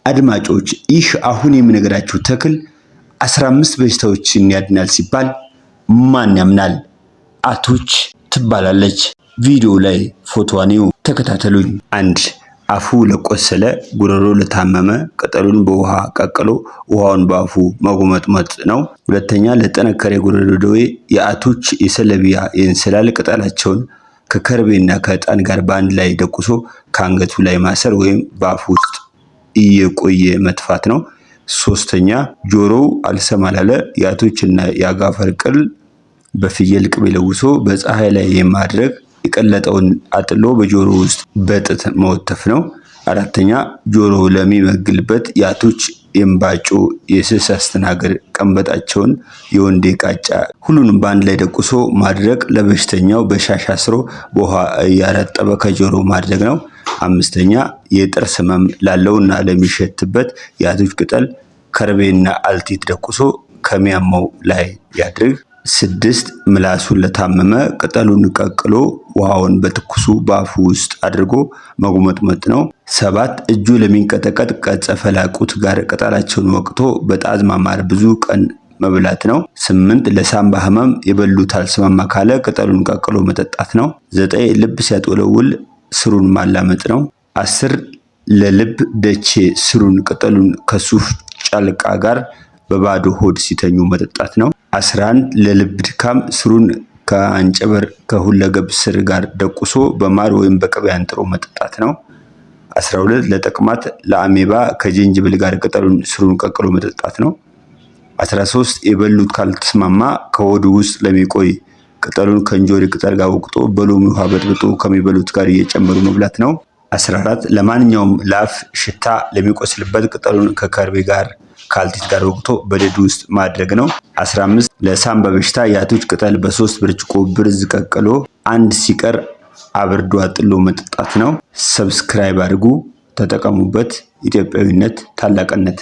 አድማጮች፣ ይህ አሁን የምነግራችሁ ተክል 15 በሽታዎችን ያድናል ሲባል ማን ያምናል? አቶች ትባላለች። ቪዲዮ ላይ ፎቶዋን እዩ፣ ተከታተሉኝ። አንድ፣ አፉ ለቆሰለ፣ ጉሮሮ ለታመመ ቅጠሉን በውሃ ቀቅሎ ውሃውን በአፉ መጉመጥመጥ ነው። ሁለተኛ፣ ለጠነከረ የጉሮሮ ደዌ የአቶች፣ የሰለቢያ፣ የእንስላል ቅጠላቸውን ከከርቤና ከዕጣን ጋር በአንድ ላይ ደቁሶ ከአንገቱ ላይ ማሰር ወይም በአፉ ውስጥ እየቆየ መትፋት ነው። ሶስተኛ፣ ጆሮው አልሰማ ላለ የአቶችና የአጋፈር ቅል በፍየል ቅቤ ለውሶ በፀሐይ ላይ የማድረግ የቀለጠውን አጥሎ በጆሮ ውስጥ በጥጥ መወተፍ ነው። አራተኛ፣ ጆሮ ለሚመግልበት የአቶች፣ የእምባጮ፣ የስስ አስተናገር ቀንበጣቸውን፣ የወንዴ ቃጫ ሁሉንም በአንድ ላይ ደቁሶ ማድረቅ፣ ለበሽተኛው በሻሽ አስሮ በውሃ እያረጠበ ከጆሮ ማድረግ ነው። አምስተኛ፣ የጥርስ ህመም ላለውና ለሚሸትበት የአቶች ቅጠል ከርቤና አልቲት ደቁሶ ከሚያመው ላይ ያድርግ። ስድስት፣ ምላሱን ለታመመ ቅጠሉን ቀቅሎ ውሃውን በትኩሱ በአፉ ውስጥ አድርጎ መጉመጥመጥ ነው። ሰባት፣ እጁ ለሚንቀጠቀጥ ከጸፈላቁት ጋር ቅጠላቸውን ወቅቶ በጣዝማ ማር ብዙ ቀን መብላት ነው። ስምንት፣ ለሳምባ ህመም የበሉት አልስማማ ካለ ቅጠሉን ቀቅሎ መጠጣት ነው። ዘጠኝ፣ ልብ ሲያጦለውል ስሩን ማላመጥ ነው። 10፣ ለልብ ደቼ ስሩን ቅጠሉን ከሱፍ ጫልቃ ጋር በባዶ ሆድ ሲተኙ መጠጣት ነው። 11፣ ለልብ ድካም ስሩን ከአንጨበር ከሁለገብ ስር ጋር ደቁሶ በማር ወይም በቅቤ አንጥሮ መጠጣት ነው። 12፣ ለተቅማጥ፣ ለአሜባ ከጅንጅብል ጋር ቅጠሉን ስሩን ቀቅሎ መጠጣት ነው። 13፣ የበሉት ካልተስማማ ከሆዱ ውስጥ ለሚቆይ ቅጠሉን ከእንጆሪ ቅጠል ጋር ወቅጦ በሎሚ ውሃ በጥብጦ ከሚበሉት ጋር እየጨመሩ መብላት ነው። 14፣ ለማንኛውም ላፍ ሽታ ለሚቆስልበት ቅጠሉን ከከርቤ ጋር ካልቲት ጋር ወቅቶ በድድ ውስጥ ማድረግ ነው። 15፣ ለሳምባ በሽታ የአቶች ቅጠል በ3 ብርጭቆ ብርዝ ቀቅሎ አንድ ሲቀር አብርዶ አጥሎ መጠጣት ነው። Subscribe አድርጉ፣ ተጠቀሙበት። ኢትዮጵያዊነት ታላቅነት።